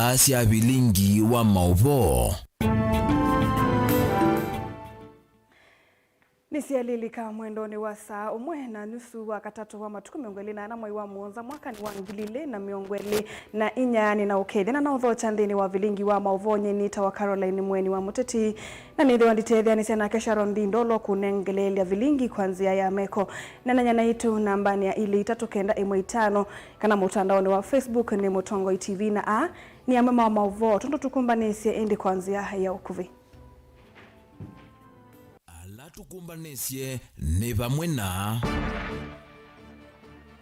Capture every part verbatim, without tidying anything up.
Asya vilingi wa maũvoo. Nĩsyalilika mwendonĩ wa saa ũmwe na nusu wa katatũ wa matukũ mĩongo ĩlĩ na ana mwai wa mũonza mwakanĩ wa ngili ilĩ na mĩongo ĩlĩ na inya, nĩ na ũkethya na na ũthokya nthĩnĩ wa vilingi wa maũvoo. Nyie nĩtawa Caroline Mweni wa Mũteti, na nĩthĩwa nditetheanĩsya nake Sharon Ndindolo kũnengeleelya vilingi kwa nzĩa ya meko. Nenanya naitũ nambanĩ ya ilĩ itatũ kenda ĩmwe itano, kana mũtandaonĩ wa Facebook nĩ Mũtongoi T V, na aa nĩ amwe ma maũvoo tũndũ tũkũmbanĩsye ĩndĩ kwa nzĩa ya ũkuvĩ. Ala tũkũmbanĩsye nĩ vamwe na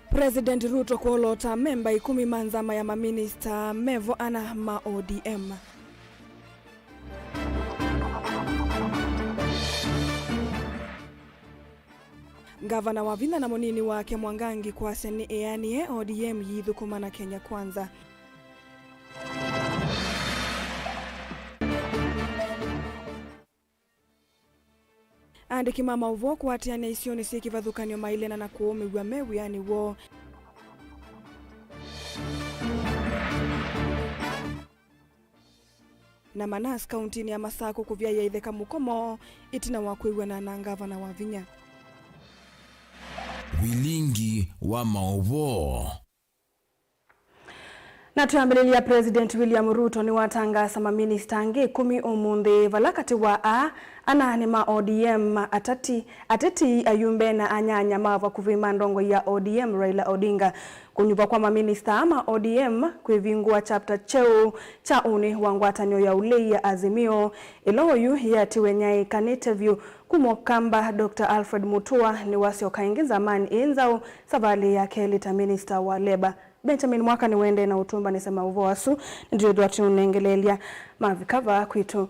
President Ruto kwolota memba ikũmi ma nzama ya maminista mevo ana ma O D M. Ngavana Wavinya na mũnini wake Mwangangi kwasya nĩ eanĩe O D M yĩthũkũma na Kenya Kwanza. Aandĩki ma maũvoo kũatĩanĩa isionĩ syĩ kĩvathũkany'o mailena na kũũmĩw'a me wĩanĩ woo. Na Manas kauntinĩ ya Masakũ kũvyaĩa itheka mũkomo ĩtina wa kwĩw'ana na ngavana Wavinya. Vilingi wa maũvoo. Na twambĩlĩlya, President William Ruto nĩwatangaasa maminista angĩ ĩkũmi ũmũnthĩ, vala katĩ wa aa, ana nĩ ma O D M, atati, ateti, ayumbe na anyanya ma vakuvĩ ma ndongoi ya O D M, Raila Odinga. Kũnyuvwa kwa maminista aa ma O D M kwĩvingũa chapter kyeũ kya ũnĩ wa ngwatanĩo ya ũlei ya Azimio, ĩla oyu yĩatiwe nyaĩ kanĩte vyũ kuma Ũkamba. Doctor Alfred Mutua nĩwasyoka ĩngĩ nzamanĩ ĩĩ nzaũ savalĩ ya kelĩ ta minista wa Labour. Benjamin Mwaka nĩwendee na ũtũmbanĩsya maũvoo asu, nĩtwĩthwa tũũnengeleelya mavika vaa kwitũ.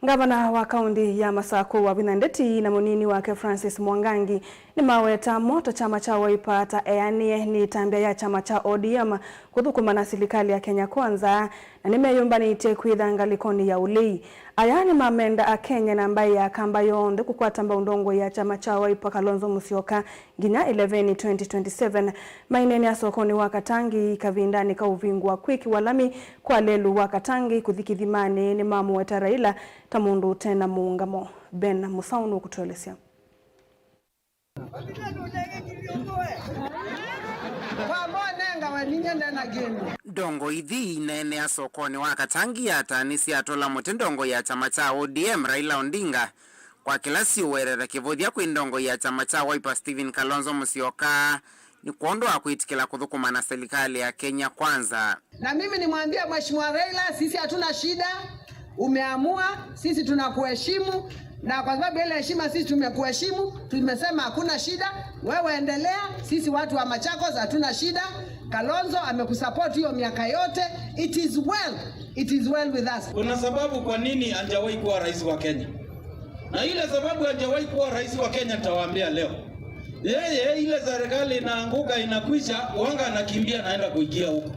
Ngavana wa kaunti ya Masakũ Wavinya Ndeti na mũnini wake Francis Mwangangi nĩmaweta moto kyama kya Wiper ta eanĩe nĩ ĩtambya ya kyama kya O D M kũthũkũma na silikalĩ ya Kenya Kwanza, na nĩmeyũmbanĩtye kwĩtha ngalĩkonĩ ya ũlei. Aya nĩmamenda Akenya na mbaĩ ya Kamba yonthe kũkwata mbau ndongoi ya kyama kya Wiper Kalonzo Musyoka nginya ĩleveni twenty twenty-seven. Maineenea sokonĩ wa Katangi kavindanĩ ka ũvingũa kwĩkĩwa lami kwa lelũ wa Katangi kũthi Kĩthimanĩ, nĩmamũweta Raila ta mũndũ ũte na mũũngamo. Ben Mũsaũ nũkũtũelesya. Ndongoi ithi ineenea sokonĩ wa Katangi yataanĩsye atũla mũtĩ ndongoi ya kyama kya O D M Raila Odinga kwa kĩla siũwereta kĩvũthya kwĩ ndongoi ya kyama kya Wiper Stephen Kalonzo Musyoka nĩ kwondũ wa kwĩtĩkĩla kũthũkũma na silikalĩ ya Kenya Kwanza. Na mimi nimwambie Mheshimiwa Raila, sisi hatuna shida, umeamua, sisi tunakuheshimu, na kwa sababu ya ile heshima sisi tumekuheshimu, tumesema hakuna shida, wewe endelea, sisi watu wa Machakos hatuna shida. Kalonzo amekusupport hiyo miaka yote, it is well, it is well with us. Kuna sababu kwa nini hajawahi kuwa rais wa Kenya. Na ile sababu hajawahi kuwa rais wa Kenya nitawaambia leo. Yeye ile serikali inaanguka inakwisha, huanga anakimbia anaenda kuingia huko.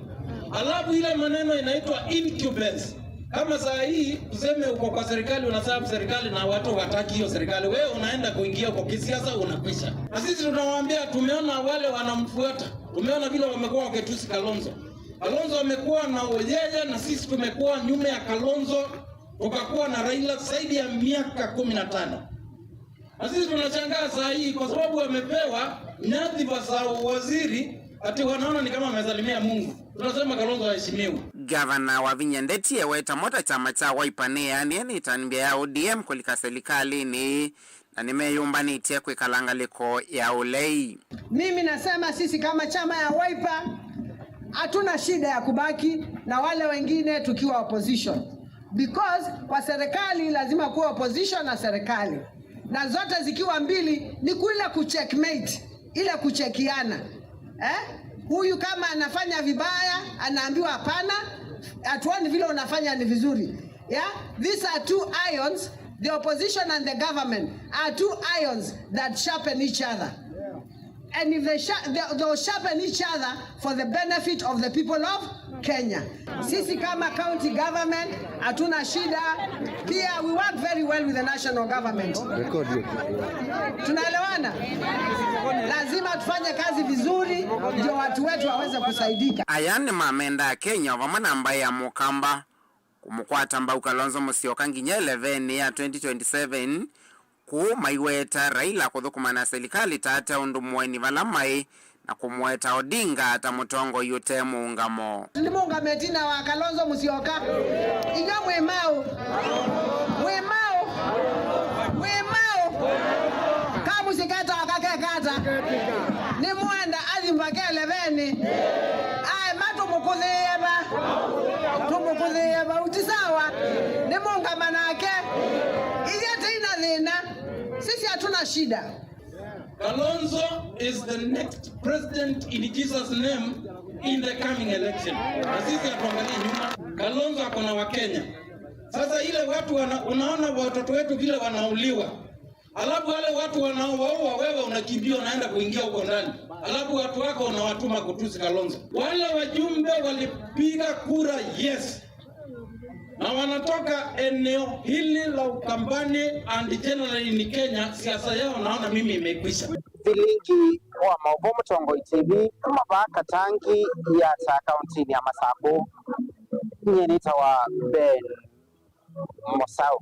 Alafu ile maneno inaitwa incumbency. Kama saa hii tuseme uko kwa serikali, unaserve serikali na watu wataki hiyo serikali, wewe unaenda kuingia huko kisiasa, unakwisha. Na sisi tunawaambia, tumeona wale wanamfuata, tumeona vile wamekuwa wakitusi Kalonzo. Kalonzo amekuwa na yeye na sisi tumekuwa nyuma ya Kalonzo. Tukakuwa na Raila zaidi ya miaka kumi na tano. Na sisi tunashangaa saa hii kwa sababu amepewa nyadhifa za waziri, ati wanaona ni kama amesalimia Mungu. Tunasema Kalonzo aheshimiwe. Gavana Wavinya Ndeti eweta mota kyama kya Wiper nĩyaanĩe nĩ ĩtambya ya O D M kũlika silikalĩnĩ na nĩmeyũmbanĩtye kwĩkala ngalĩko ya ũlei. Mimi nasema sisi kama chama ya Wiper hatuna shida ya kubaki na wale wengine tukiwa opposition. Because kwa serikali lazima kuwa opposition na serikali. Na zote zikiwa mbili ni kule kucheckmate, ile kuchekiana. Eh? Huyu kama anafanya vibaya, anaambiwa hapana, hatuoni vile unafanya ni vizuri. Yeah? These are two irons, the opposition and the government are two irons that sharpen each other. And if they sha-, they, they'll sharpen each other for the benefit of the people of Kenya. Sisi kama county government hatuna shida. Pia we work very well with the national government. Record hiyo. Tunaelewana? Lazima tufanye kazi vizuri ndio watu wetu waweze kusaidika. Aya nĩmamendaa Kenya o vamwe na mbaĩ ya Mũkamba kũmũkwata mbau Kalonzo Musyoka nginya ĩlevenĩ ya twenty twenty-seven, kũu maiweta Raila kũthũkũma na silikalĩ ta ate ũndũ mũeni vala maĩ, na kũmũweta Odinga ta mũtongoi ũte mũũngamo. Nĩmũũngame ĩtina wa Kalonzo Musyoka. Inyuĩ mwĩ maũ? Mwĩ maũ? Mwĩ maũ? Kamũsyĩ ketawa kakekata. Nĩmwenda athi mbaka ĩlevenĩ. Aema tũmũkũthĩĩe va? Tũmũkũthĩĩe vau, ti sawa? Nĩmũũngama nake. Ithyĩ tũina thĩna. Sisi hatuna shida. Kalonzo is the next president in Jesus' name in the coming election. Na sisi hatuangalii nyuma. Kalonzo ako na Wakenya. Sasa ile watu wana, unaona watoto wetu vile wanauliwa. Alafu wale watu wanaowaua wewe unakimbia unaenda kuingia huko ndani. Alafu watu wako unawatuma kutusi Kalonzo. Wale wajumbe walipiga kura yes. Na wanatoka eneo hili la Ukambani and generally in Kenya, siasa yao naona mimi imekwisha. Vilingi wa maũvoo Mũtongoi T V kuma vaa Katangi ya ta kauntinĩ ya Masaku. Nyie nĩtawa Ben Mosau.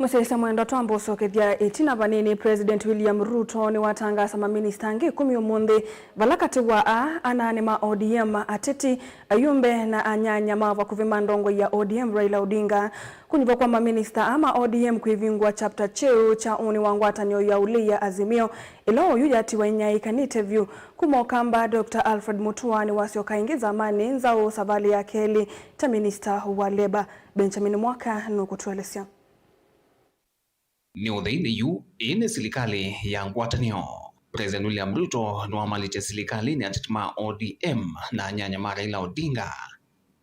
Mũsyaĩĩsya mwendwa, twamba ũsokethya ĩtina vanini, President William Ruto nĩwatangaasa maminista angĩ ĩkũmi ũmũnthĩ, vala katĩ wa aa, ana nĩ ma O D M, ateti, ayumbe na anyanya ma vakuvĩ ma ndongoi ya O D M Raila Odinga. Kũnyuvwa kwa maminista aa ma O D M kwĩvingũa chapter kyeũ kya ũnĩ wa ngwatanĩo ya ũlei ya Azimio, ĩla oyu yatiwa ĩnyaĩĩkanĩte vyũ. Kuma Ũkamba, Doctor Alfred Mutua nĩwasyoka ĩngĩ nzamanĩ nzaũ savalĩ ya kelĩ ta minista wa Labour. Benjamin Mwaka nũkũtũelesya. Nĩ ũtheinĩ yu, ĩĩ nĩ silikalĩ ya ngwatanĩo. President William Ruto nĩwamalĩtye silikalĩnĩ ateti ma O D M na anyanya ma Raila Odinga.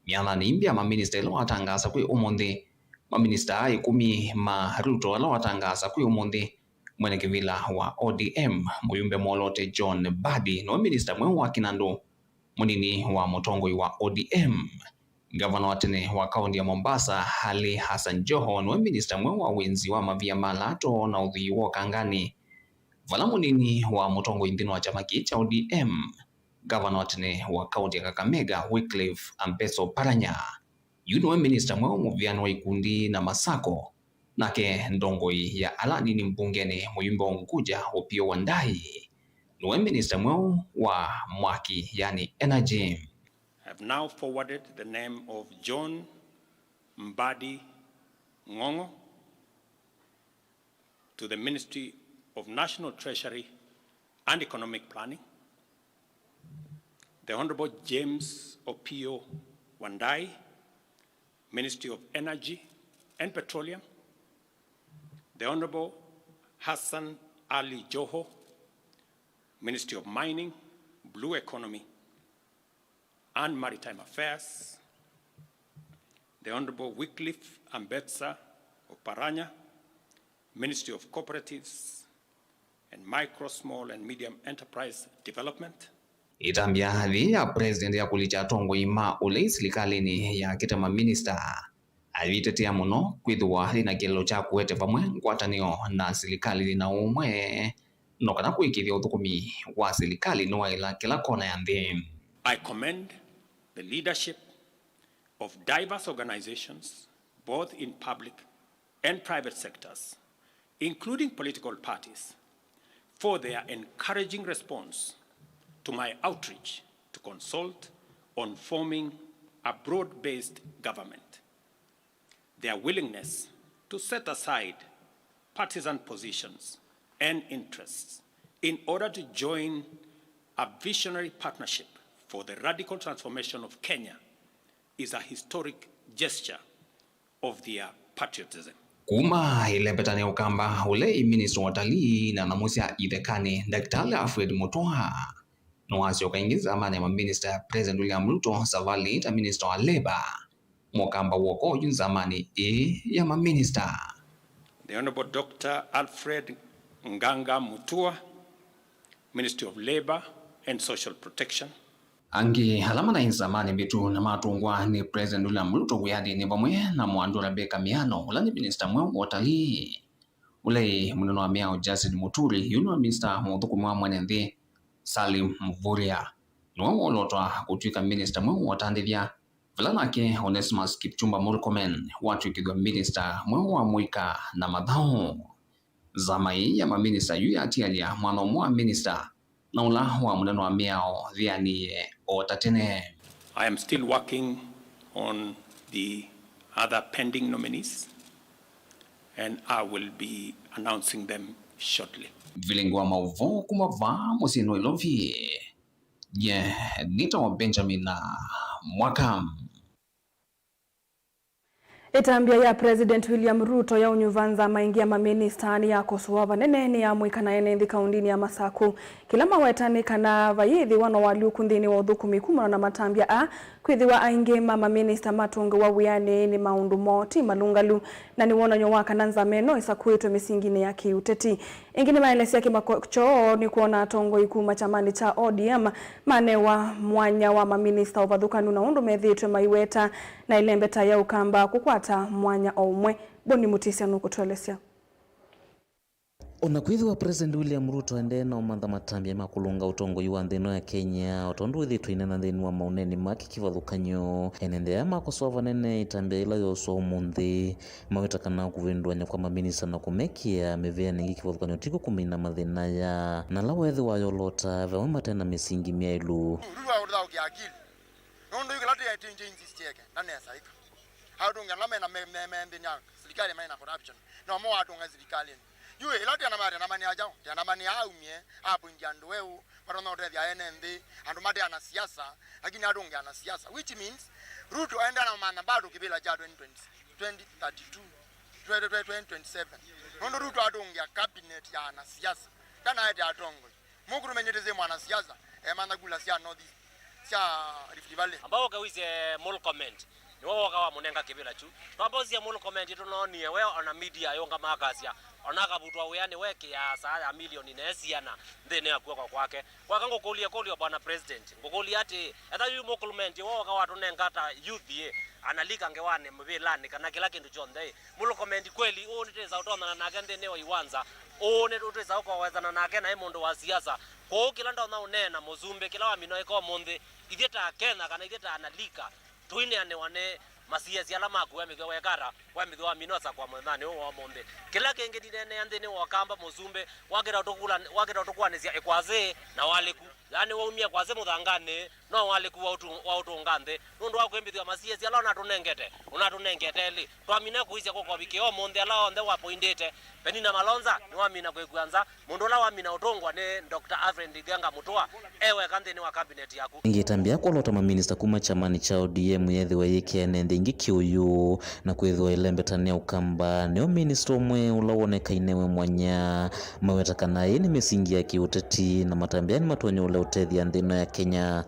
Myathanĩ ĩngĩ ya maminista ĩla watangaasa kwĩ ũmũnthĩ, maminista aa ĩkũmi ma Ruto ala watangaasa kwĩ ũmũnthĩ, mwene kĩvĩla wa O D M, mũyumbe mwolote John Mbadi, nĩwe minista mweũ wa kĩnandũ, mũnini wa mũtongoi wa O D M. Ngavana wa tene wa kaunti ya Mombasa, Ali Hassan Joho, nĩwe minista mweũ wa wĩnzi wa mavia ma lato na ũthwii wa ũkanganĩ, vala mũnini wa mũtongoi nthĩnĩ wa kyama kĩĩ kya O D M, ngavana wa tene wa kaunti ya Kakamega, Wycliffe Ambeso Paranya. Yu nĩwe minista mweũ mũvĩanĩ wa ikundi na masako. Nake ndongoi ya ala anini mbungenĩ, mũyumbe wa Unguja, Opiyo Wandayi, nĩwe minista mweũ wa mwaki, yani energy. I have now forwarded the name of John Mbadi Ng'ong'o to the Ministry of National Treasury and Economic Planning, the Honorable James Opiyo Wandayi, Ministry of Energy and Petroleum, the Honorable Hassan Ali Joho, Ministry of Mining, Blue Economy, and Maritime Affairs, the Honorable Wycliffe Ambetsa Oparanya, Ministry of Cooperatives and Micro, Small and Medium Enterprise Development. Ĩtambya yĩĩ ya President ya kũlikya atongoi ma ũlei silikalĩnĩ yakĩte maminista. Ayĩtetea mũno kwĩthĩwa yĩna kĩeleelo kya kũete vamwe ngwatanĩo na silikalĩ yĩna ũmwe, no kana kũĩkĩĩthya ũthũkũmi wa silikalĩ nĩwaĩla kĩla kona ya nthĩ. I commend the leadership of diverse organizations, both in public and private sectors, including political parties, for their encouraging response to my outreach to consult on forming a broad-based government. Their willingness to set aside partisan positions and interests in order to join a visionary partnership for the radical transformation of Kenya is a historic gesture of their patriotism. Kuma ĩlembetanĩ ya Ũkamba, ũla ĩ minista wa ũtalii na nyamũ sya ithekanĩ, Ndakĩtalĩ Alfred Mutua, nĩwasyoka ĩngĩ nzamanĩ ya maminista ya President William Ruto, savalĩ ta minista wa Labour. Mũkamba w'oko oyu nzamanĩ ĩĩ ya maminista. The Honorable Doctor Alfred Nganga Mutua, Ministry of Labour and Social Protection. Angĩ ala manaĩ nzamanĩ mbĩtu na matũngwa nĩ President William Ruto wĩathĩnĩ vamwe na Mwandũ Rebecca Miano, ũla nĩ minista mweũ wa ũtalii, ũlei mũnene wa mĩao Justin Muturi, yu nĩwe minista mũthũkũmi wa mwene nthĩ Salim Mvurya. Nĩwe wolotwa kũtw'ĩka minista mweũ wa ũtandĩthya, vala nake Onesmus Kipchumba Murkomen watw'ĩkĩthw'a minista mweũ wa mũika na mathaũ. Nzama ĩĩ ya maminista yu yatialya mwana ũmwe wa minista na ũla wa mũnene wa mĩao Thianie o ta tene. I am still working on the other pending nominees and I will be announcing them shortly. Vilingi wa maũvoo kuma vaa mũsyĩ Nairobi, nye nĩtawa Benjamin Mwaka. Ĩtambya ya President William Ruto ya ũnyuva nzama ĩngĩ ya maminista nĩyakosoa vanene nĩ ya mũika na ene nthĩ kaũndĩnĩ ya Masaku. Kĩla maweta nĩ kana vayĩthĩwa na ũalyũku nthĩnĩ wa ũthũkũmi kumana na matambya aa, kwĩthĩwa aingĩ ma maminista matũngĩwa wĩanĩ nĩ maũndũ moo ti malũngalu, na nĩ wonany'o wa kana nzama ĩno ĩsakũĩtwe mĩsinginĩ ya kĩũteti. Ĩngĩ nĩmaelesya kĩmako kyoo nĩ kwona atongoi kuma kyamanĩ kya O D M manewa mwanya wa maminista ũvathũkanu na ũndũ methĩĩtwe maiweta na ĩlembeta ya Ũkamba kũkwata mwanya o ũmwe. Boni Mutisya nũkũtũelesya. O na kwĩthĩwa President William Ruto endee na ũmantha matambya ma kũlũnga ũtongoi wa nthĩ ĩno ya Kenya, o tondũ wĩthĩĩtwe ainena nthĩnĩ wa maũneeni make kĩvathũkany'o, ene nthĩ aya makosoa vanene ĩtambya yĩla yooswa ũmũnthĩ. Maweta kana kũvĩndũany'a kwa maminista na kũmekĩa mĩvĩanĩ ĩngĩ kĩvathũkany'o ti kũkũmina mathĩna aya, na ala weethĩwa ayolota vamwe mate na mĩsingi myaĩlu. Ruto aũthaũkĩa akili. Nũndũ yu kĩla tĩ changes syeke, ndanesaĩka. Atũngi ala mena me, me, me nthĩnĩ ya silikalĩ mena corruption, no mo watũnga silikalĩnĩ. Yu ĩla tena mate na mani ajaũ, tena mani aumie, appoint andũ eũ, matonya ũtethya ene nthĩ, andũ mate ana siasa, lakini atũngi ana siasa, which means Ruto aenda na mana bado kĩvĩla kya twenty twenty, twenty thirty-two, twenty, twenty twenty-seven. Nũndũ Ruto atũngĩa cabinet ya ana siasa, ndanaete atongoi. Mũkũtũmenyete sĩ mwanasiasa emantha kula sya North East, sya Rift Valley. Amba ũke wĩsye Murkomen, nĩwe woka wamũnenga kĩvĩla kyu. Twamba ũsye Murkomen, tũnoonie we ona media yũngama akasya, ona akavutwa wĩanĩ weekĩaa saa ya milioni na siana nthĩnĩ ya kw'oko kwake. Kwaka ngũkũlye kũlyo, Bwana President, ngũkũlye atĩĩ, etha yu Murkomen woka watũnenga ta youth ĩ, analika ngewanĩ, mũvĩlanĩ, kana kĩla kĩndũ kyonthe ĩ, Murkomen kweli ũũ nĩtwĩsa ũtonyana nake nthĩnĩ wa iwanza? Ũũ nĩtwĩsa ũkowethana nake naĩ mũndũ wa siasa? Kwoou kĩla ndonya ũneena, Mũsumbĩ, kĩla wamina ĩka ũmũnthĩ, ithyĩ ta Akenya kana ithyĩ ta analika, tũineanĩwa nĩ masiasi ala makua mĩthyo wekata, wa mĩthyo wamina ũsakũa mũthenyanĩ ũũ wa ũmũnthĩ. Kĩla kĩngĩ ndineenea nthĩnĩ wa Ũkamba, Mũsumbĩ, wakĩta ũtũkũla-, wakĩta ũtũkũanĩsya ĩkwasĩ na walĩku. Yaani waumie kwasĩ mũthanganĩ, no walĩku wa ũtu-, wa ũtũnga nthĩ. Nũndũ wa kwĩmbĩthw'a masiasi ala ũnatũnengete, ũnatũnengete elĩ. Twamina kũisya kũkovikĩa ũmũnthĩ ala onthe wapoindĩte. Penina Malonza nĩwamina kwĩkua nza. Mũndũ ũla wamina ũtũngwa nĩ Doctor Alfred Ndenga Mutua e weka nthĩnĩ wa cabinet yaku. Ĩngĩ ĩtambya kwolota maminista kuma kyamanĩ kya O D M yeethĩwa yĩkĩa ene nthĩ ĩngĩ kĩũyũ, na kwĩthĩwa ĩlembeta nĩ Ũkamba nĩyo minista ũmwe ũla wonekaine we mwanya. Maweta kana ĩĩ nĩ mĩsingi ya kĩũteti na matambya nĩmatonya ũla ũtethya nthĩ ĩno ya Kenya.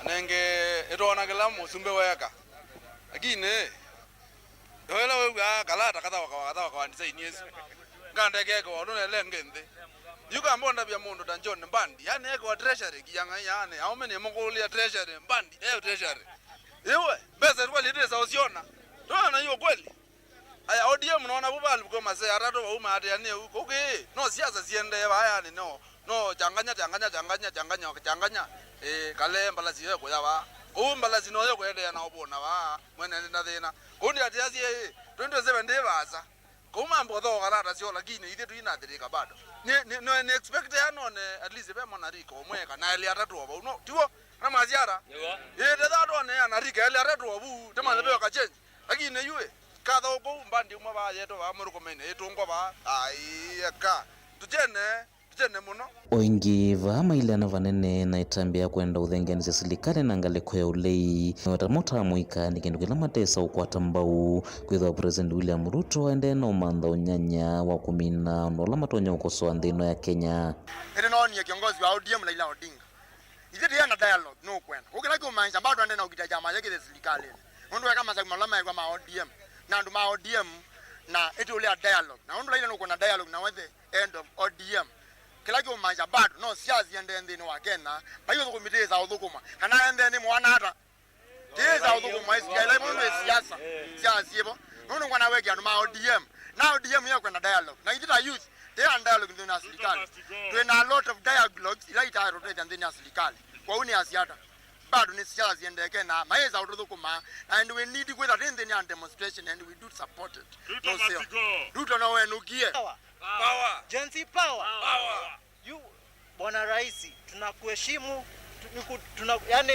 Nenge ĩtwona kĩla mũsumbĩ weka. Lakini, yo ĩla wĩw'aa kalata kathawa kawa, kathawa kawa design ĩsu. Ngandekeke wa ũndũ nelenge nthĩ. Yu kamba ũndavya mũndũ ta John Mbandi, yani ekewa treasury, kianga yani, aume nĩ mũkũlĩa treasury, Mbandi, eyo treasury. Iwe, mbesa kweli twĩsa ũsyona. Twana hiyo kweli. Aya, O D M naona vu valivukwa masee atatũ vau maateanĩe u. Kũu kĩĩ, no siasa siendee vaa yani, no, no, changanya, changanya, changanya, changanya, changanya. Ĩĩ, kale mbalasi yo ĩkũya vaa. Kũu mbalasi no yo kũendeea na ũvũna vaa, mwene nĩ na thĩna. Kũu ndiatĩasye, ĩĩ, twenty twenty-seven ndĩ vaasa. Kũu mambo thooka tata syo, lakini ithyĩ tũinathĩrĩka bado. Nĩ, nĩ, nĩ, nĩ expect ya none at least ve mwanarika ũmwe kana elĩ atatũ o vau, no, tiw'o? Na masiara? Nĩw'o. Ĩĩ, tetha twone anarika elĩ atatũ o vu, tĩmanye ve ũka change. Lakini yu ĩ, katha ũkũ, Mbandi ũmwe vaa yetwa vaa Mũrũkũmene, ĩtũngwa vaa, ai, eka. Tũkyene, tũkyene mũno. O ĩngĩ, vaa maileana vanene na ĩtambya ya kwenda ũthengeanĩsya silikalĩ na ngalĩko ya ũlei. Maweta mo ta mũika nĩ kĩndũ kĩla matesa ũkwata mbau, kwĩthĩwa President William Ruto aendee na ũmantha ũnyanya wa kũmina andũ ala matonya ũkosoa nthĩ ĩno ya Kenya. Ĩndĩ noonie kĩongozi wa O D M Raila Odinga. Ithyĩ tũyenda dialogue, nũkwenda. Kũu kĩla kĩũmaanisha, mbaa twende na ũkita kyama kya kĩthĩ silikalĩnĩ. Nũndũ weka masaku mala meekwa ma O D M, na andũ ma O D M, na ĩtũlea dialogue. Na ũndũ Raila nũkwenda dialogue, na wethe end of O D M. Kĩla kĩũmanyĩsya bado no siasa iendee nthĩnĩ wa Kenya, vai ũthũkũmi tĩĩsa ũthũkũma, kana endee nĩ mwana ata. Tĩĩsa ũthũkũma, ĩsikaĩla ĩmwe nĩ siasa, siasa syĩvo. Nũndũ ngwana wekĩa andũ ma O D M, na O D M yekwenda dialogue. Na ithyĩ ta youth, tĩya dialogue nthĩnĩ wa serikali. Twĩ na a lot of dialogues ila itatũtethya nthĩnĩ wa serikali. Kwoou nĩ asiata. Bado nĩ siasa siendeke na maĩsa ũtũthũkũma. And we need kwĩtha twĩ nthĩnĩ ya demonstration and we do support it. Ruto must go. Ruto no wenũkie. Power. Power. Gen Z power. Power. You, Bwana Rais, tunakuheshimu. Tu-, niku-, tuna-, yani,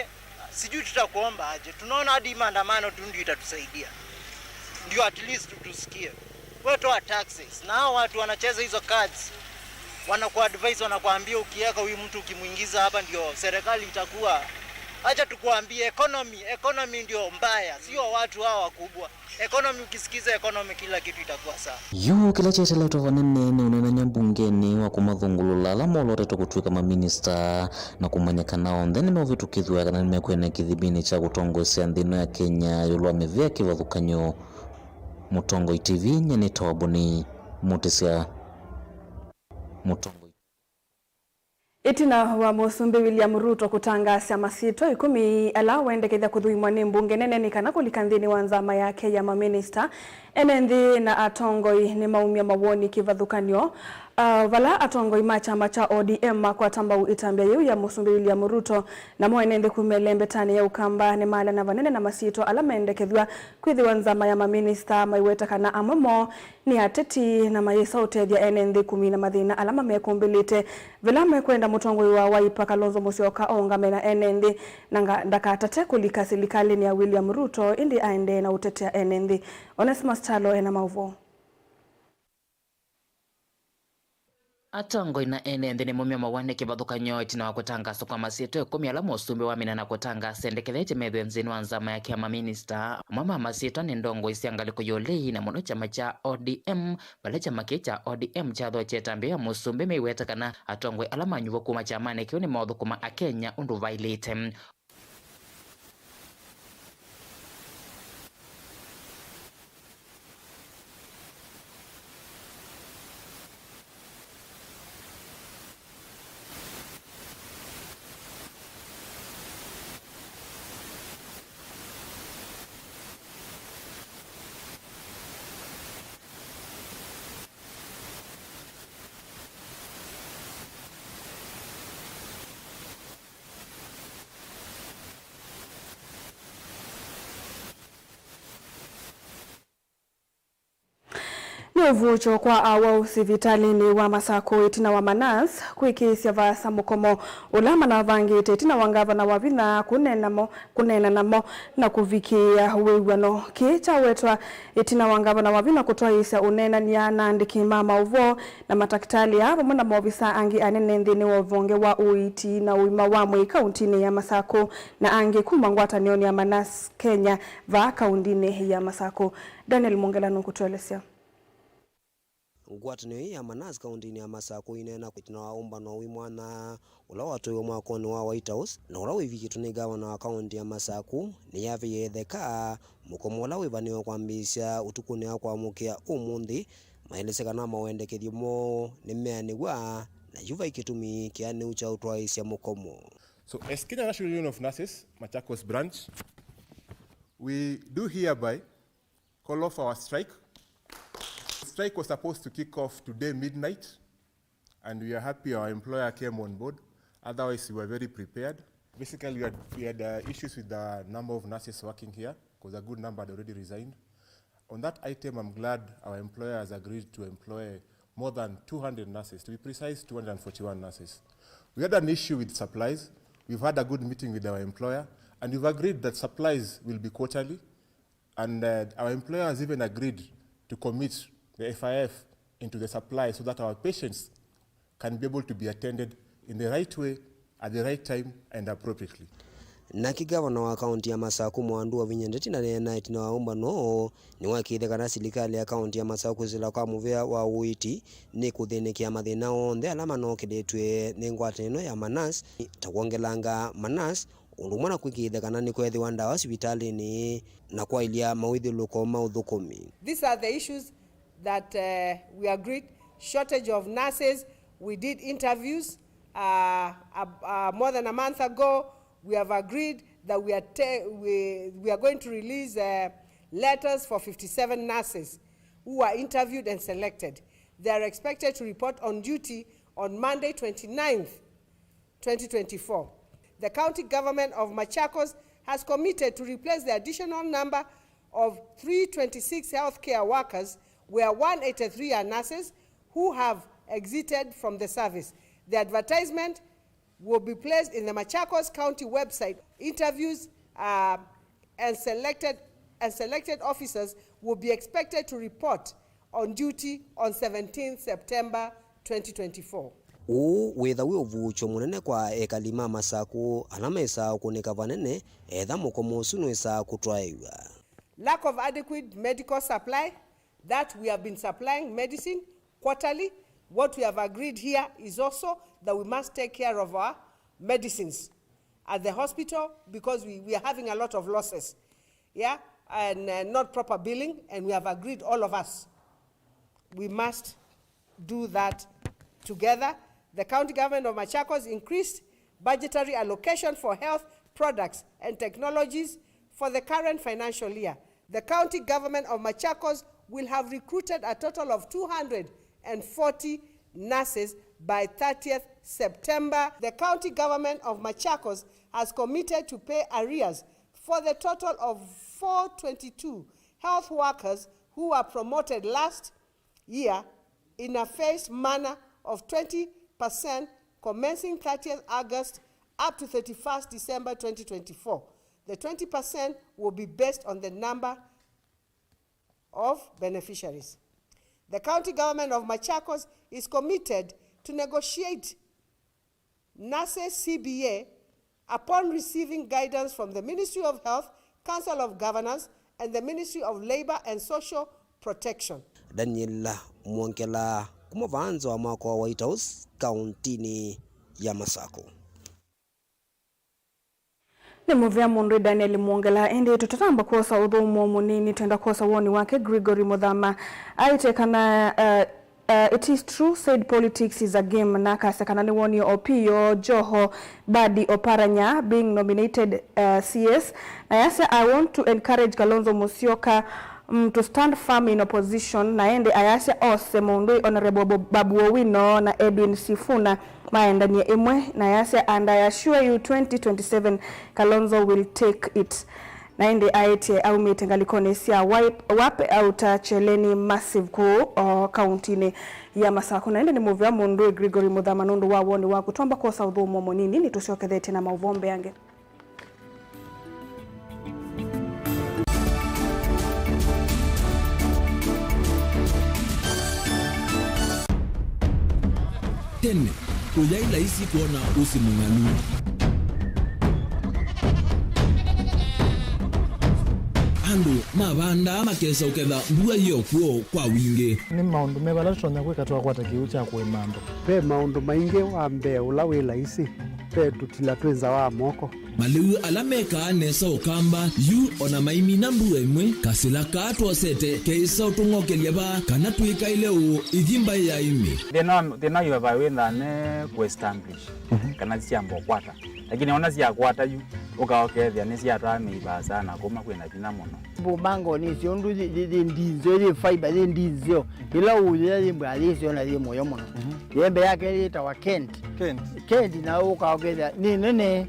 sijui tutakuomba aje. Tunaona hadi maandamano tu ndio itatusaidia. Ndio at least tusikie. Wewe toa taxes. Na hao watu wanacheza hizo cards. Wanakuadvise, wanakuambia ukiweka huyu mtu, ukimwingiza hapa ndio serikali itakuwa. Acha tukuambie, economy, economy ndio mbaya, sio watu hawa wakubwa. Economy, ukisikiza economy, kila kitu itakuwa sawa. Yu kĩla kyeteletwe vanene nĩ ũneenany'a mbungenĩ wa kũmathũngũlũla ala molotetwe kũtw'ĩka maminista na kũmanya kana onthe nĩmeũvĩtũkĩthw'a kana nĩmekwĩana kĩthiminĩ kya kũtongoesya nthĩ ĩno ya Kenya ĩũlũ wa mĩvĩa kĩvathũkany'o. Mũtongoi T V, nyie nĩtawa Boni Mũtĩsya. Mũtongoi. Ĩtina wa Mũsumbĩ William Ruto kũtangaasya masyĩtwa ĩkũmi ala wendekethya kũthũimwa nĩ mbunge nene nĩ kana kũlika nthĩnĩ wa nzama yake ya maminista, ene nthĩ na atongoi nĩmaumya mawoni kĩvathũkany'o, ah, vala atongoi ma kyama kya O D M makwata mbau ĩtambya yĩu ya Mũsumbĩ William Ruto. Namo ene nthĩ kuma ĩlembetanĩ ya Ũkamba nĩmaalana vanene na masyĩtwa ala mendekethw'a kwĩthĩwa nzama ya maminista maiweta kana amwe moo nĩ ateti na mayĩsa ũtethya ene nthĩ kũmina mathĩna ala mamekũmbĩlĩte. Vala mekwenda mũtongoi wa Wiper Kalonzo Musyoka aũngame na ene nthĩ na nga-, ndakatate kũlika silikalĩnĩ ya William Ruto, ĩndĩ aendee na ũtetea ene nthĩ. Onesmus Kyalo ena maũvoo. Atongoi na ene nthĩ nĩmaumya mawoni kĩvathũkany'o ĩtina wa kũtangaswa kwa masyĩtwa ĩkũmi ala mũsumbĩ wamina na kũtangasa endekethetye methwe nthĩnĩ wa nzama yake ya maminista. Amwe ma masyĩtwa nĩ ndongoi sya ngalĩko ya ũlei na mũno kyama kya O D M, vala kyama kĩĩ kya O D M kyathokye ĩtambya ya mũsumbĩ meiweta kana atongoi ala manyuvwa kuma kyamanĩ kĩu nĩmaũthũkũma Akenya ũndũ vaĩlĩte. Nĩ ũvuũkyo kwa awau sivitalĩnĩ wa Masakũ ĩtina wa Manas kwĩkĩĩsya vaasa mũkomo ũla manavangĩte ĩtina wa ngavana Wavinya kũneena mo, kũneena namo na kũvikĩĩa wĩw'ano. Kĩĩ kyawetwa ĩtina wa ngavana Wavinya kũtwaĩĩsya ũneenany'a na aandĩki ma maũvoo na matakĩtalĩ aa vamwe na maovisa angĩ anene nthĩnĩ wa ũvonge wa ũiiti na ũima wa mwĩĩ kauntinĩ ya Masakũ na angĩ kuma ngwatanĩonĩ ya Manas Kenya vaa kauntinĩ ya Masakũ. Daniel Mongela nũkũtũelesya. Ngwatanĩo ĩĩ ya Manas kauntinĩ ya Masakũ ĩneena ĩtina wa ũmbano wĩ mwanya ũla watwaiwe mwakonĩ wa White House na ũla wĩvikĩtwe nĩ ngavana wa kaunti ya Masakũ, nĩyaveie ĩtheka mũkomo ũla wĩvanĩwe kwambĩĩsya ũtukũnĩ wa kwamũkĩa ũmũnthĩ, maelesya kana mawendekethyo moo nĩmeanĩw'a, na yu vai kĩtumi kĩanĩu kya ũtwaĩĩsya mũkomo. So, as Kenya National Union of Nurses, Machakos Branch, we do hereby call off our strike. Strike was supposed to kick off today midnight, and we are happy our employer came on board. Otherwise, we were very prepared. Basically, we had, we had, uh, issues with the number of nurses working here, 'cause a good number had already resigned. On that item, I'm glad our employer has agreed to employ more than two hundred nurses, to be precise, two hundred and forty-one nurses. We had an issue with supplies. We've had a good meeting with our employer, and we've agreed that supplies will be quarterly. And, uh, our employer has even agreed to commit the F I F into the supply so that our patients can be able to be attended in the right way, at the right time and appropriately. Nake ngavana wa kaunti ya Masakũ Mwandu Wavinya Ndeti ndaneena ĩtina wa ũmbano ũũ, nĩwakĩĩthya kana silikalĩ ya kaunti ya Masakũ kwĩsĩla kwa mũvĩa wa ũiiti nĩkũthĩnĩkĩa mathĩna onthe ala manokĩlĩtw'e nĩ ngwatanĩo ya Manas, ta kwongelanga Manas, ũndũ ũmwe na kwĩkĩĩthya kana nĩkweethĩwa ndawa sivitalĩnĩ na kwaĩlya mawĩthyũlũko ma ũthũkũmi. These are the issues that, uh, we agreed, shortage of nurses, We did interviews, uh, uh, uh, more than a month ago. We have agreed that we are, te- we, we are going to release, uh, letters for fifty-seven nurses who were interviewed and selected. They are expected to report on duty on Monday, twenty-ninth, twenty twenty-four. The county government of Machakos has committed to replace the additional number of three twenty-six healthcare workers, where one eighty-three are nurses who have exited from the service. The advertisement will be placed in the Machakos County website. Interviews, uh, and selected, and selected officers will be expected to report on duty on seventeenth September twenty twenty-four. Ũũ wĩtha wĩ ũvuũkyo mũnene kwa ekali ma Masakũ ala mesaa ũkũnĩka vanene etha mũkomo ũsu nũĩsaa kũtwaĩw'a. Lack of adequate medical supply, that we have been supplying medicine quarterly. What we have agreed here is also that we must take care of our medicines at the hospital because we, we are having a lot of losses, yeah, and, uh, not proper billing, and we have agreed, all of us, we must do that together. The county government of Machakos increased budgetary allocation for health products and technologies for the current financial year. The county government of Machakos will have recruited a total of two hundred and forty nurses by thirtieth September. The county government of Machakos has committed to pay arrears for the total of four twenty-two health workers who were promoted last year in a phased manner of twenty percent commencing thirtieth August up to thirty-first December twenty twenty-four. The twenty percent will be based on the number of beneficiaries. The county government of Machakos is committed to negotiate nurses C B A upon receiving guidance from the Ministry of Health, Council of Governors, and the Ministry of Labour and Social Protection. Daniel Mwongela kuma vaa nza wa mwako wa White House, kauntinĩ ya Masakũ. Nĩ mũvea mũndũ Daniel Mwongela, ĩndĩ tũtatamba kwosa ũthũmũo mũnini, twenda kwosa woni wake Gregory Muthama. Aĩtye kana, uh, uh, it is true, said politics is a game, na akasya kana nĩwonie Opiyo, Joho, Badi Oparanya being nominated, uh, C S, na yasya, I want to encourage Kalonzo Musyoka, mm, to stand firm in opposition, na ĩndĩ ayasya ose mũndũ Honorable Bo- Babu Owino na Edwin Sifuna maendanie ĩmwe, na yasya, and I assure you twenty twenty-seven Kalonzo will take it. Na ĩndĩ aĩtye aumĩte ngalĩkonĩ sya Wipe- Wape Outer Cheleni Massive kũu o kauntinĩ ya Masakũ. Na ĩndĩ nĩ mũvea mũndũ Gregory Muthama nũndũ wa woni waku. Twamba kwosa ũthũmũo mũnini, nĩtũsyokethetye na maũvoo mbeange. Tene, kũyaĩ laisi kwona ũsĩ mũng'alu. Andũ mavandaa makesa ũketha mbua yĩ o kw'o kwa wingĩ. Nĩ maũndũ meva ala tũtonya kwĩka twakwata kĩw'ũ kya kũĩma andũ? Ve maũndũ maingĩ. Wa mbee ũla wĩ laisi, ve tũtila twĩ nza wa moko. Malĩu ala mekaa nesa Ũkamba yu o na maimina mbua ĩmwe, kasĩla kaa twosete keĩsa ũtũng'okelya vaa kana twĩkaĩle ũũ ithi mbaĩ ya ĩmĩ. Thĩna wa, thĩna wa vaa wĩthaa ne kũ establish kana syamba ũkwata. Lakini ona syakwata yu, ũka ũkethĩa nĩsyatwaa mĩivaa sana kuma kwĩna vinya mũno. Mbumbango nĩ syo ũndũ yĩ, yĩ, yĩ ndinzeo, yĩ fiber, yĩ ndinzeo. Ĩla ũyĩa yĩ mbwa yĩ syo na yĩ mũyo mũno. Yembe yake yĩtawa Kent. Kent. Kent na ũka ũkethĩa nĩ nene.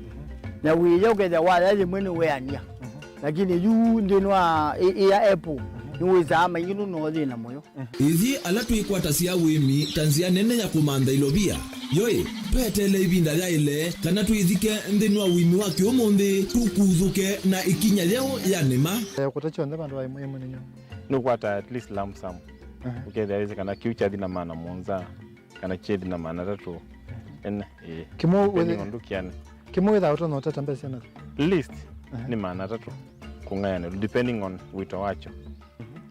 Na wĩya ũkethĩa waya yĩmwe nĩ weania. Lakini yu nthĩnĩ wa ĩ- ĩya apple, nĩwĩsaa maingĩ nũno thĩna mũyo. Ithyĩ ala twĩkwatasya ũĩmi ta nzĩa nene ya kũmantha ilovia, yoĩ, tweteele ĩvinda yaĩle kana twĩthike nthĩnĩ wa ũĩmi wa kĩũmũnthĩ, tũkuthũke na ĩkinya yeũ ya nĩma. Eh, kũta kyonthe vandũ va ĩmwe ĩmwe nĩnyo. Nũkwata at least lump sum. Aha. Ũkethĩa wĩsĩ kana kĩu kyathi na maana mũonza, kana kyethi na maana atatũ. Ene, ĩĩ. Kĩmwe depending wĩthĩ- on ndũkĩanĩ. Kĩmwe wĩthaa ũtonya ũtata mbesa na? Least, aha, nĩ maana atatũ kũng'ayanĩlwa, depending on wĩto wakyo.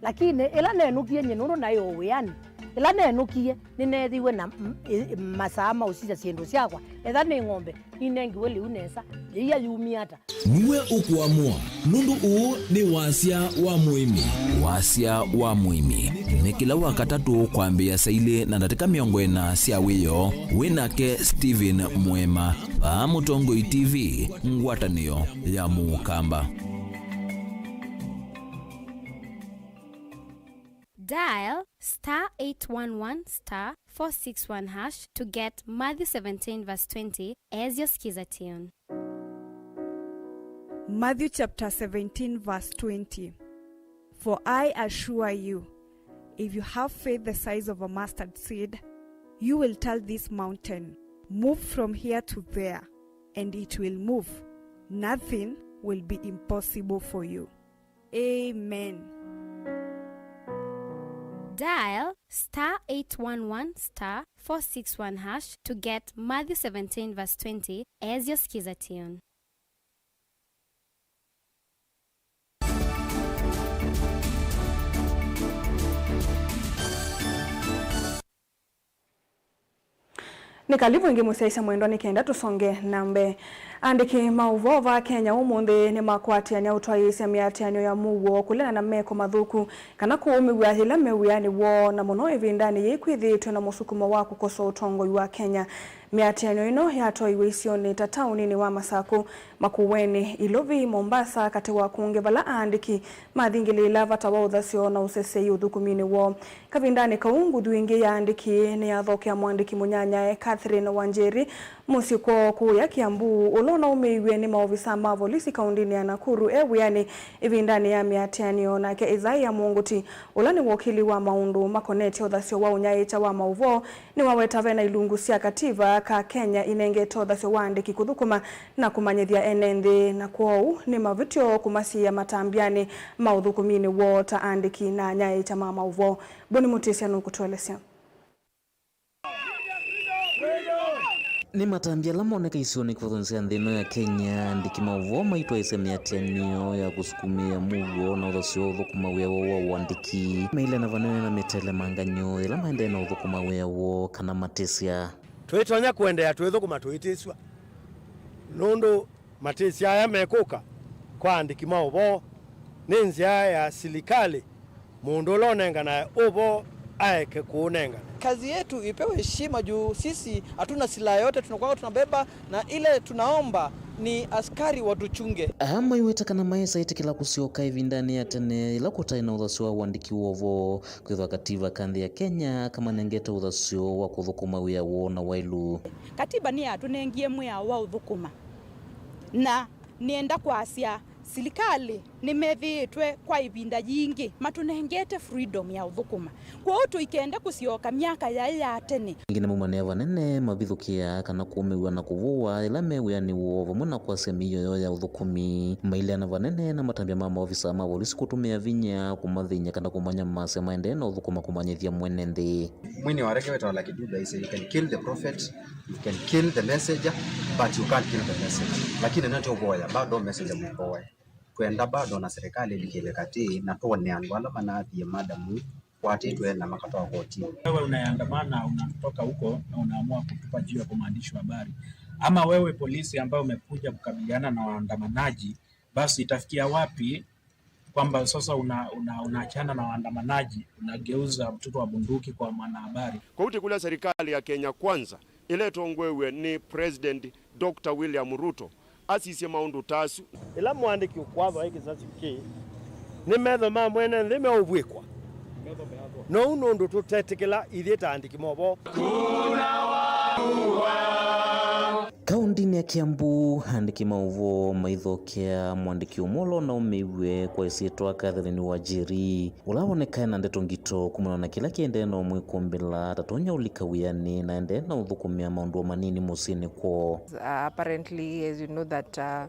Lakini ĩla nenũkie nyie nũndũ naĩ o wĩanĩ, Ĩla nenũkie, nĩneethĩiwe na m-, ĩ-, masaa ma ũsisya syĩndũ syakwa. Etha nĩ ng'ombe, ninengiwe lĩu nesa, yĩia yumie ata? Nue ũkũamũa, nũndũ ũũ nĩ Wasya wa Mũĩmi. Wasya wa Mũĩmi nĩ kĩla Wakatatũ kwambĩĩa saa ilĩ na ndatĩka mĩongo ĩna sya wĩoo, wĩ nake Stephen Mũema, vaa Mũtongoi T V, ngwatanĩo ya Mũkamba. Dial star eight one one star four six one hash to get Matthew seventeen verse twenty as your skiza tune. Matthew chapter seventeen, verse twenty. For I assure you, if you have faith the size of a mustard seed, you will tell this mountain, 'Move from here to there,' and it will move. Nothing will be impossible for you. Amen. Dial star eight one one star four six one hash to get Matthew seventeen verse twenty as your skiza tune. Nĩ kalivu ĩngĩ mũsyaĩĩsya mwendwa, nĩ kenda tũsonge na mbee. Aandĩki ma ũvoo va Kenya ũmũnthĩ nĩmakwatĩanĩa ũtwaĩĩsya mĩatĩanĩo ya mũuo kũlea na meko mathũku kana kũũmĩw'a yĩla me wĩanĩ woo, na mũno ĩvindanĩ yĩĩ kwĩthĩĩtwe na mũsukumo wa kũkosoa ũtongoi wa Kenya. Mĩatĩanĩo ĩno yatwaiwe isionĩ ta taũninĩ wa Masakũ, Makueni, Ilovi, Mombasa, katĩ wa kũngĩ, vala aandĩki mathingĩlĩĩla vata wa ũthasyo na ũseseĩ ũthukuminĩ woo. Kavindanĩ kau, nguthu ĩngĩ ya aandĩki nĩyathokea mũandĩki mũnyanyae Catherine Wanjiri mũsyĩ kwoo kũũya Kiambu, ũla ũnaũmĩiw'e nĩ maovisa ma volisi kaũndĩnĩ ya Nakuru e wĩanĩ ĩvindanĩ ya mĩatĩanĩo. Nake Isaiah Mũngũti, ũla nĩ wokili wa maũndũ makonetye ũthasyo wa ũnyaĩĩkya wa maũvoo, nĩwaweta vena ilungu sya kativa ka Kenya inengete ũthasyo wa aandĩki kũthũkũma na kũmanyĩthya ene nthĩ, na kwoou nĩ mavĩtyo kũmasiĩĩa matambyanĩ ma ũthũkũminĩ woo ta aandĩki na anyaĩĩkya ma maũvoo. Boni Mũtĩsya nũkũtũelesya. Nĩ matambya ala moneka isionĩ kĩvathũnĩ sya nthĩ ĩno ya Kenya, aandĩki ma ũvoo maitwaĩĩsya mĩatĩanĩo ya kũsukumĩĩa mũuo na ũthasyo wa ũthũkũma wĩa woo wa ũandĩki, mailena vanene na mĩtelemanganyo yĩla maendee na ũthũkũma wĩa woo kana matĩsya. Twĩtonya kũendeea twĩthũkũma tũitĩsw'a, nũndũ matĩsya aya mekũka kwa aandĩki ma ũvoo nĩ nzĩa ya silikalĩ, mũndũ ũla ũnenganae ũvoo aeke kũũnengana. Kazi yetu ipewe heshima juu sisi hatuna silaha yote, tunakuwa tunabeba na ile tunaomba ni askari watuchunge. Aa maiweta kana maesa ĩtĩkĩla kũsyoka ĩvindanĩ ya tene yĩla kũtaĩ na ũthasyo wa ũandĩki wa ũvoo. Kwĩthwa kativa ka nthĩ ya Kenya kamanengete ũthasyo wa kũthũkũma wĩa woo na waĩlu. Katiba nĩyatũnengie mwĩao wa ũthũkũma, na nĩenda kwasya silikalĩ nĩmethĩĩtwe kwa ĩvinda yingĩ matũnengete freedom ya ũthũkũma. Kwoou tũikende kũsyoka myaka yaĩ ya tene. Ĩngĩ nĩmaumanĩa vanene mavithũkĩaa kana kũũmĩw'a na kũvũwa yĩla me wĩanĩ woo, vamwe na kwasya mĩio yoo ya ũthũkũmi. Maileana vanene na matambya ma maovisa ma volisi kũtũmĩa vinya kũmathĩny'a kana kũmanyamasya maendee na ũthũkũma kũmanyĩthya mwene nthĩ. Mwini wa rege wĩtawa Lucky Dube aisye, "You can kill the prophet, you can kill the messenger, but you can't kill the message." Lakini nĩtũvoya bado messenger mũvoe. Twenda bado na serikali ĩlikĩle katĩ na twone andũ ala manathie madamu kwatĩtwe na makatwawa kotinĩ. Wewe unayeandamana, unatoka huko na unaamua kutupa juu ya kumwandishi wa habari. Ama wewe polisi ambaye umekuja kukabiliana na waandamanaji, basi itafikia wapi kwamba sasa una, una, unaachana na waandamanaji, unageuza mtutu wa bunduki kwa mwanahabari? Kwoou tũkũlya serikali ya Kenya Kwanza, ĩla ĩtongoew'e nĩ President Doctor William Ruto, asisye maũndũ ta asu. Ĩla mũandĩki ũkwathwa e kĩsasyo kĩĩ, nĩ metho ma mwene nthĩ meũvw'ĩkwa. Noou nũndũ tũtetĩkĩla ithyĩ ta andĩki movoo. Kaũndĩnĩ ya Kiambu, andĩki ma ũvoo maithokea mũandĩki ũmwe ũla ũnaũmĩiw'e kwa ĩsyĩtwa Catherine Wanjiri, ũla wonekae na ndeto ngito kumana na kĩla kĩendee na ũmwĩkũmbĩla tatonya ũlika wĩanĩ na aendee na ũthũkũmĩa maũndũ o manini mũsyĩnĩ kwoo. Uh, apparently, as you know that, uh,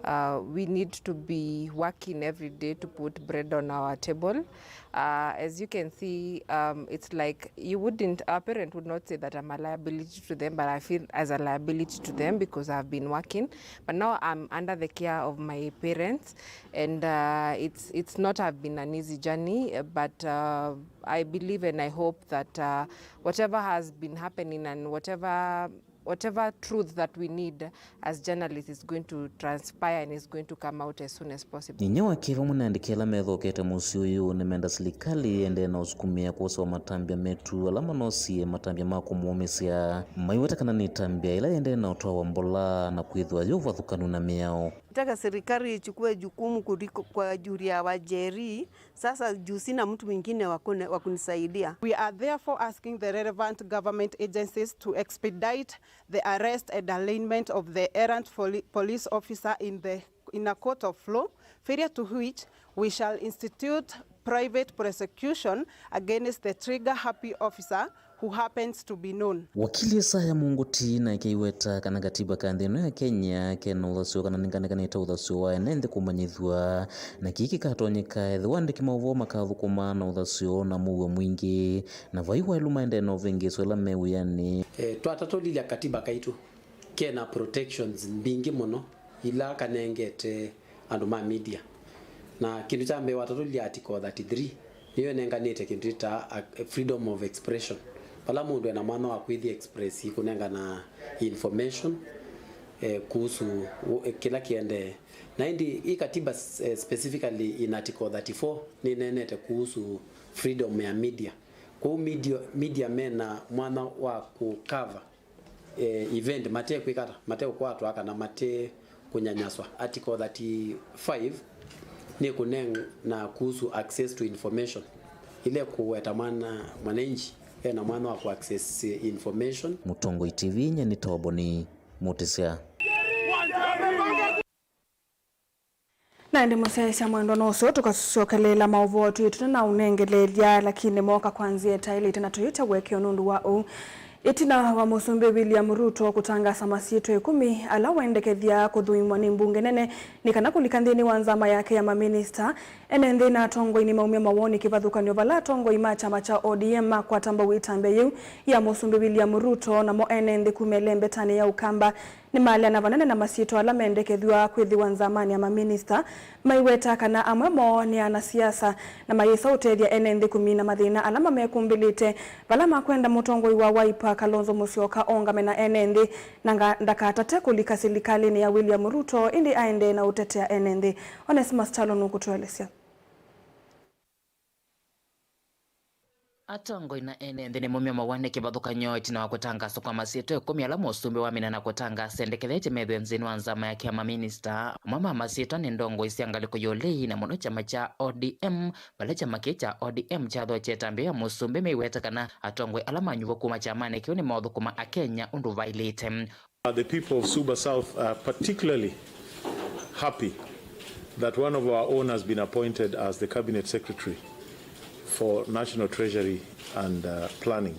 Uh, we need to be working every day to put bread on our table. Uh, as you can see, um, it's like you wouldn't, our parent would not say that I'm a liability to them, but I feel as a liability to them because I've been working. But now I'm under the care of my parents, and uh, it's it's not have been an easy journey. Uh, but uh, I believe and I hope that uh, whatever has been happening and whatever whatever truth that we need as journalists is going to transpire and is going to come out as soon as possible. Inyia wake vamwe na andĩki ala methokete mũsyĩ ũyũ nĩmenda silikalĩ ĩendee na ũsukumĩa kwosewa matambya metu ala manosie matambya ma kũmũũmĩsya, maiweta kana nĩ ĩtambya ĩla yĩendee na ũtwawa mbola na kwĩthĩwa yĩ ũvathũkanu na mĩao. Nataka serikali ichukue jukumu kuliko kwa juu ya wajeri. Sasa juu sina mtu mwingine wa kuni-, wa kunisaidia. We are therefore asking the relevant government agencies to expedite the arrest and arraignment of the errant poli-, police officer in the, in a court of law, failure to which we shall institute private prosecution against the trigger happy officer who happens to be known. Wakili Isaya Munguti nake aiweta kana katiba ka nthĩ ĩno ya Kenya kena ũthasyo kana nĩkanekanĩte ũthasyo wa ene nthĩ kũmanyĩthw'a, na kĩĩ kĩkatonyeka ethĩwa andĩki maũvoo makathũkũma na ũthasyo na mũuo mwingĩ, na vai waĩlu maendee na ũvĩngĩĩsyo ĩla me wĩanĩ. Eh, twatatũlilya katiba kaitũ kena protections mbingĩ mũno ila kanengete andũ ma media. Na kĩndũ kya mbee, watatũlya article thirty-three, nĩyo ĩnenganĩte kĩndũ kĩtaa a, freedom of expression, vala mũndũ ena mwanya wa kwĩthi express kũnengana information eh, kuhusu u- eh, kĩla kĩendee. Na ĩndĩ ĩ katiba eh, specifically in article thirty-four nĩnenete kuhusu freedom ya media. Kwoou media, media mena mwanya wa kũkava eh, event mate kwĩkata, mate kũkwatwa kana mate kũnyanyaswa. Article thirty-five nĩ kũneena kuhusu access to information, ile kũweta mwana mwananchi ena mwanya wa ku access information. Mũtongoi T V, nyie nĩ Toboni Mũtĩsya. Na ĩndĩ mũsyaĩĩsya mwendwa, no ũseo tũkasyokelela maũvoo twĩ tũtanaũnengeleelya, lakini mooka kwa nzĩa ĩtaĩlĩte na tũyĩtya ũekeo nũndũ wa ũu. Ĩtina wa Mũsumbĩ William Ruto kũtangaasa masyĩtwa ĩkũmi ala wendekethya kũthũimwa nĩ mbunge nene nĩ kana kũlika nthĩnĩ wa nzama yake ya maminista, ene nthĩ na atongoi nĩmaumya mawoni kĩvathũkany'o vala atongoi ma kyama kya O D M makwata mbau ĩtambya yĩu ya Mũsumbĩ William Ruto, namo ene nthĩ kuma ĩlembetanĩ ya Ũkamba nĩmaleana vanene na masyĩtwa ala mendekethw'a kwĩthĩwa nzamanĩ ya maminista, maiweta kana amwe moo nĩ anasiasa na mayĩsa ũtethya ene nthĩ kũmina mathĩna ala mamekũmbĩlĩte, vala makwenda mũtongoi wa Wiper Kalonzo Musyoka aũngame na ene nthĩ na nga- ndakatate kũlika silikalĩnĩ ya William Ruto, ĩndĩ aendee na ũtetea ene nthĩ. Onesmus Kyalo nũkũtũelesya. Atongoi na ene nthĩ nĩmaumya mawoni kĩvathũkany'o ĩtina wa kũtangaswa kwa masyĩtwa ĩkũmi ala mũsumbĩ wamina na kũtangaasa endekethetye methĩwe nthĩnĩ wa nzama yake ya maminista. Amwe ma masyĩtwa nĩ ndongoi sya ngalĩko ya ũlei na mũno kyama kya O D M, vala kyama kĩĩ kya O D M kyathokye ĩtambya ya mũsumbĩ maiweta kana atongoi ala manyuvwa kuma kyamanĩ kĩu nĩmaũthũkũma Akenya ũndũ vaĩlĩte. The people of Suba South are particularly happy that one of our own has been appointed as the Cabinet Secretary for National Treasury and uh, Planning.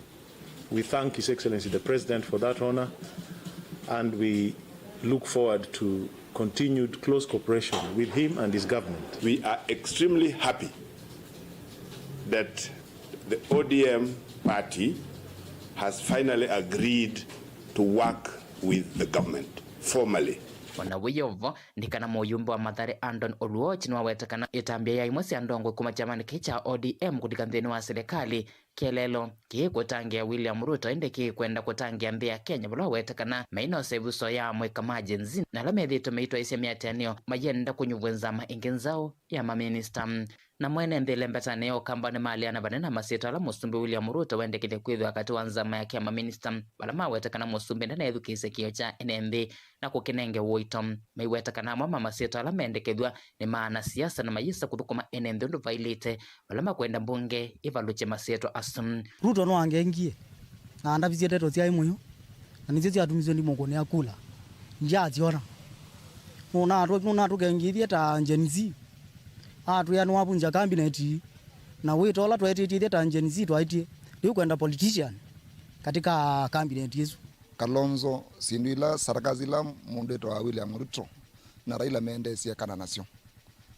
We thank His Excellency the President for that honor, and we look forward to continued close cooperation with him and his government. We are extremely happy that the O D M party has finally agreed to work with the government formally. O na wĩ o vo, nĩ kana mũyumbe wa Mathare Andon Oluoch nĩwaweta kana ĩtambya ya imwe sya ndongoi kuma kyamanĩ kĩĩ kya O D M kũlika nthĩnĩ wa silikalĩ, kĩeleelo kĩĩ kũtangĩa William Ruto, ĩndĩ kĩĩ kwenda kũtangĩa nthĩ ya Kenya, vala waweta kana maĩ na ũseũvyo ya amũika ma Gen Z na ala methĩĩtwe maitwaĩĩsya mĩatĩanĩo mayenda kũnyuvw'a nzama ĩngĩ nzaũ ya maminista. Na mwene nthĩ ĩlembetanĩ ya Ũkamba nĩmaleana vanene na masyĩtwa ala Mũsumbĩ William Ruto wendekethya kwĩthĩwa katĩ wa nzama yake ya maminista, vala maweta kana mũsumbĩ ndanethukĩĩsya kĩĩo kya ene nthĩ na kũkĩnenge ũito. Maiweta kana amwe ma masyĩtwa ala mendekethw'a nĩ ma anasiasa na mayĩsa kũthũkũma ene nthĩ ũndũ vaĩlĩte, vala makwenda mbunge ĩvalũkye masyĩtwa asu. Ruto nĩwangengie na andavisye ndeto syaĩ mũyo, na nĩsyo syatumisye ndimũkũnĩa kula. Ndyasyona. Nũnatũ- nũnatũkengithye ta Gen Z. Atwĩa nĩwavunja cabinet, na wĩta ũla tweetĩtye ithyĩ ta Gen Z twaĩtye, ndĩũkwenda politician katika cabinet ĩsu. Kalonzo, syĩndũ ila, sarakasi ila mũndũ wĩtawa William Ruto na Raila mendeesye kana nasyo.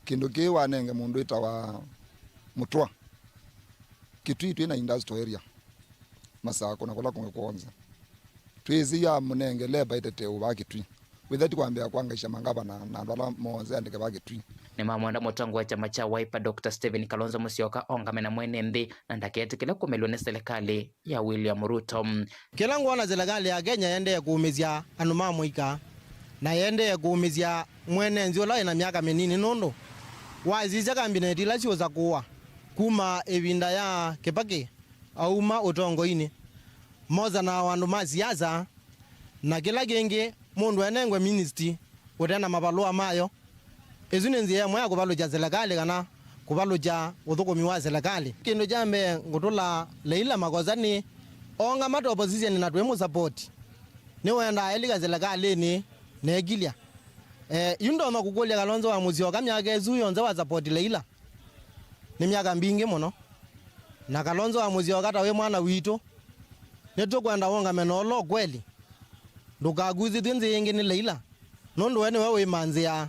Kĩndũ kĩĩ wanenge mũndũ wĩtawa Mũtũa. Kitui twĩ na industrial area, Masakũ na kũla kũngĩ kwonza. Twĩsĩ ya mũnenge leba ĩtetee ũvaa Kitui. Wĩtha ti kwambĩa kwangaisha mangavana na andũ ala moonze andĩke va Kitui. Nĩmamwenda mũtongoi wa kyama kya Wiper, Doctor Stephen Kalonzo Musyoka, ongame na mwene nthĩ na ndaketĩkĩle kũmelw'a nĩ silikalĩ ya William Ruto. Kĩla ngwona silikalĩ ya Kenya yendee kũũmĩsya andũ ma mũika, na yendee kũũmĩsya mwene nthĩ ũla wĩna myaka mĩnini, nũndũ wasisya kambineti ila syũsa kũũa kuma ĩvinda ya Kĩbakĩ auma ũtongoinĩ, mosanaa o andũ ma siasa, na kĩla kĩngĩ mũndũ enengwe ministry ũte na mavalũa mayo. Ĩsu nĩ nzĩa ĩmwe ya kũvalũkya silikalĩ kana kũvalũkya ũthũkũmi wa silikalĩ. Kĩndũ kya mbee ngũtũla Leila makosa nĩ oongama ta opposition na twĩmũsapoti. Nĩwendaa elika silikalĩnĩ na ekilya. Eh, yu ndonya kũkũlya Kalonzo wa Musyoka myaka ĩsu yonthe wa sapoti Leila. Nĩ myaka mbingĩ mũno. Na Kalonzo wa Musyoka ta wĩ mwana witũ, nĩtũkwenda wongame na ũla ũkweli. Ndũkakusĩthw'e nzĩa ĩngĩ nĩ Leila, nũndũ we nĩwe wĩmanzĩaa,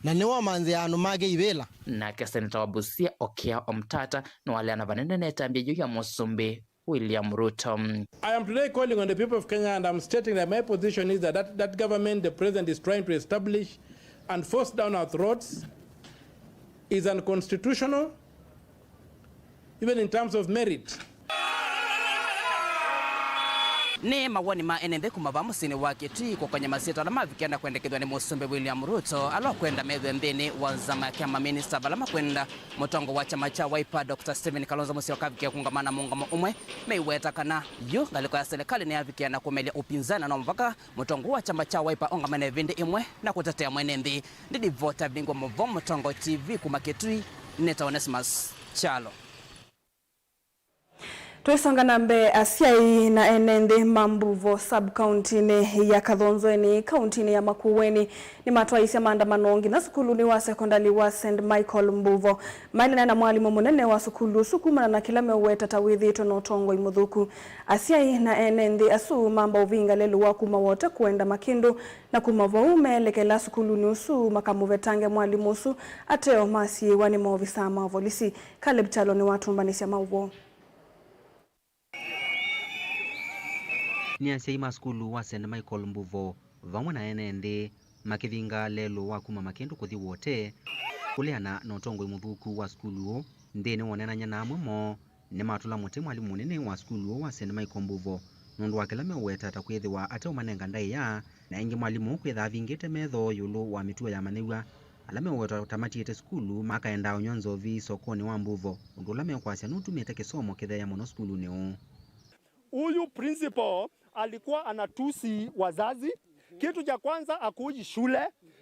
na nĩwe ũmanzĩaa andũ make ivĩla. Nake seneta wa Busia, Okiya Omtata, nĩwaleana vanene na ĩtambya yĩu ya Mũsumbĩ William Ruto. I am today calling on the people of Kenya and I'm stating that my position is that that, that government the president is trying to establish and force down our throats is unconstitutional, even in terms of merit. Nĩ mawoni ma ene nthĩ kuma vaa mũsyĩnĩ wa Kitui kũkonya masyĩtwa ala mavikie na kwendekethw'a nĩ Mũsumbĩ William Ruto, ala ũkwenda methwe nthĩnĩ wa nzama yake ya maminista vala makwenda mũtongoi wa kyama kya Wiper, Doctor Stephen Kalonzo Musyoka avikie kũũngama na mũũngamo ũmwe, meiweta kana yu ngalĩko ya silikalĩ nĩyavikie na kũmelya upinzani na no mũvaka mũtongoi wa kyama kya Wiper ongamane ĩvĩndĩ ĩmwe na kũtetea mwene nthĩ. Ndĩlivota Vingwa Mũvo, Mũtongoi T V kuma Kitui, nĩtawa Onesmus Kyalo. Twĩsonga na mbee, asyai na ene nthĩ ma Mbuvo sub-kauntinĩ ya Kathonzweni, kauntinĩ ya Makueni, nĩmatwaisye maandamano nginya sukulunĩ wa sekondalĩ wa Saint Michael Mbuvo. Maineena na mwalimũ mũnene wa sukulu ũsu kumana na kĩla meũweta ta wĩthĩĩtwe na ũtongoi mũthũku. Asyai na ene nthĩ asu mamba ũvinga lelũ wa kuma Wote kũenda Makĩndũ, na kuma vau meelekela sukulunĩ ũsu makamũvetange mwalimũ ũsu ateo masiĩĩwa nĩ maovisaa ma volisi. Caleb Kyalo nĩwatũmbanĩsya maũvoo. Nĩ asyai ma sukulu wa Saint Michael Mbuvo vamwe na ene nthĩ makĩvinga lelũ wa kuma Makĩndũ kũthi Wote kũleana na ũtongoi mũthũku wa sukulu ũũ nthĩnĩ wa ũneenany'a na amwe moo. Nĩmatũla mũtĩ mwalimũ mũnene wa sukulu ũũ wa Saint Michael Mbuvo nũndũ wa kĩla meũweta ta kwĩthĩwa ateo manenga ndaĩa, na ĩngĩ mwalimũ kwĩtha avingĩte metho ĩũlũ wa mĩtuo ya manyĩw'a ala meũwetwa ta matiĩte sukulu makaendaa ũnyw'a nzovi sokonĩ wa Mbuvo, ũndũ ũla mekwasya nũtumĩte kĩsomo kĩtheea mũno sukulunĩ ũũ. Huyu principal alikuwa anatusi wazazi. Kitu cha kwanza, akuji shule.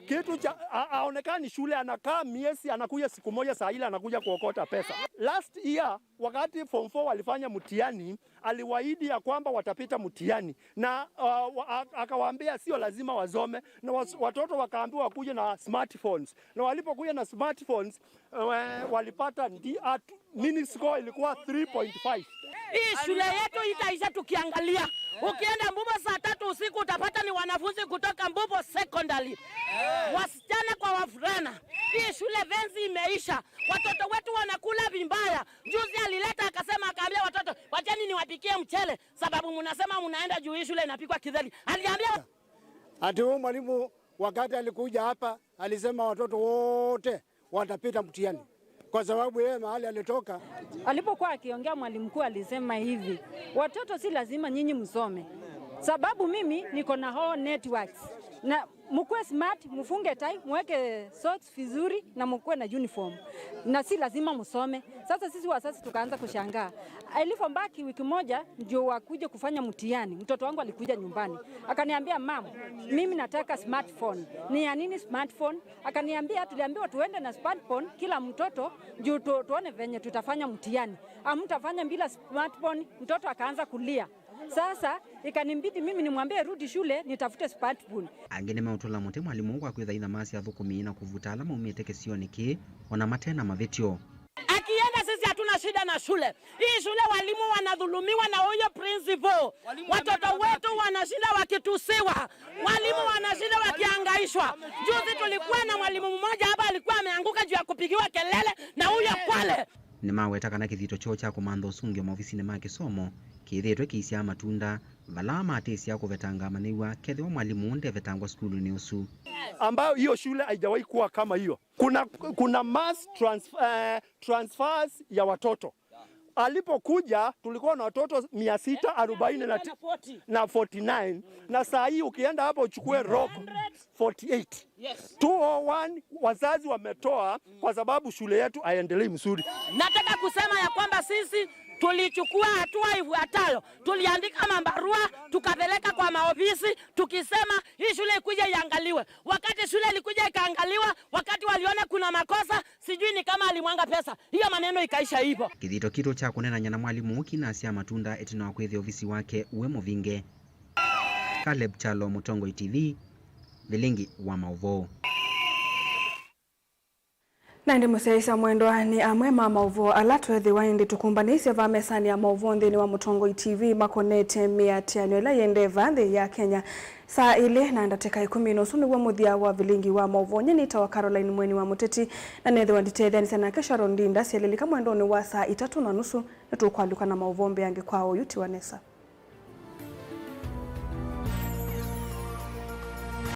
Kitu cha, a-, aonekani shule, anakaa miezi, anakuja siku moja, saa ile anakuja kuokota pesa. Last year, wakati form four walifanya mtihani, aliwaahidi ya kwamba watapita mtihani. Na, uh, wa-, a-, akawaambia sio lazima wasome. Na was-, watoto wakaambiwa wakuje na smartphones. Na walipokuja na smartphones, eh, walipata ndi-, at-, mini score ilikuwa three point five. Hii shule yetu itaisha tukiangalia. Ukienda Mbuvo saa tatu usiku utapata ni wanafunzi kutoka Mbuvo Secondary. Wasichana kwa wavulana. Hii shule fence imeisha. Watoto wetu wanakula vibaya. Juzi alileta akasema, akaambia watoto, "Wacheni niwapikie mchele sababu mnasema mnaenda juu hii shule inapikwa kidheri." Aliambia ati huyu mwalimu wakati alikuja hapa alisema watoto wote watapita mtihani kwa sababu yeye mahali alitoka. Alipokuwa akiongea, mwalimu mkuu alisema hivi, "Watoto, si lazima nyinyi msome, sababu mimi niko na all networks, na mkuwe smart, mfunge tai, mweke socks vizuri na mkuwe na uniform, na si lazima msome." Sasa sisi wazazi tukaanza kushangaa. Ilivyobaki wiki moja ndio wakuje kufanya mtihani, mtoto wangu alikuja nyumbani akaniambia, "Mom, mimi nataka smartphone." "Ni ya nini smartphone?" Akaniambia, "Tuliambiwa tuende na smartphone kila mtoto juu tu-, tuone venye tutafanya mtihani. Hamtafanya bila smartphone." Mtoto akaanza kulia. Sasa ikanibidi mimi nimwambie rudi shule nitafute smartphone. Angĩ nĩmeũtũla mũtĩ mwalimũ kwa kwĩtha ithamasya athũkũmi na kũvuta ala maumĩte kĩsionĩ kĩĩ ona mate na mavĩtyo. Akienda sisi hatuna Shida na shule. Hii shule walimu wanadhulumiwa na huyo principal. Watoto wetu wanashinda wakitusiwa. Walimu wanashinda wakihangaishwa. Juzi tulikuwa na mwalimu mmoja hapa alikuwa ameanguka juu ya kupigiwa kelele na huyo Kwale. Nĩmaweta kana kĩthito kyoo kya kũmantha ũsũngĩo maovisinĩ ma kĩsomo kĩthĩĩtwe kĩisyaa matunda, vala matĩsya kũvetanga amanyĩw'a kethĩwa mwalimũ ndevetangwa sukulunĩ ũsu. Ambayo hiyo shule haijawahi kuwa kama hiyo. Kuna, kuna mass transf-, eh, transfers ya watoto. Alipokuja tulikuwa na watoto mia sita arobaini na ti-, na forty-nine, na saa hii ukienda hapo uchukue rock, forty-eight. Yes. Two oh one wazazi wametoa kwa sababu shule yetu haiendelei mzuri. Nataka kusema ya kwamba sisi tulichukua hatua ifuatayo. Tuliandika mabarua, tukapeleka kwa maofisi, tukisema hii shule ikuje iangaliwe. Wakati shule ilikuja ikaangaliwa, wakati waliona kuna makosa, sijui ni kama alimwanga pesa. Hiyo maneno ikaisha hivyo. Kĩthito kitũ kya kũneenany'a na mwalimũ ũũ kinasya matunda ĩtina wa kwĩthĩa ovisi wake wĩ mũvinge. Caleb Kyalo, Mũtongoi T V, Vilingi wa maũvoo. Na ĩndĩ mũsyaĩĩsya mwendwa, nĩ amwe ma maũvoo ala tweethĩwa ĩndĩ tũkũmbanĩisye vaa mesanĩ ya maũvoo nthĩnĩ wa Mũtongoi T V makonete mĩatĩanĩo ĩla yĩendee vaa nthĩ ya Kenya. Saa ilĩ na ndatĩka ikũmi, na ũsu nĩw'o mũthya wa Vilingi wa maũvoo. Nyie nĩtawa Caroline Mweni wa Mũteti, na neethĩwa nditetheanĩsya nake Sharon Ndinda syelelika mwendonĩ wa saa itatũ na nusu. Nĩtũkwalũka na maũvoo mbeange kwa oyu tiwa nesa.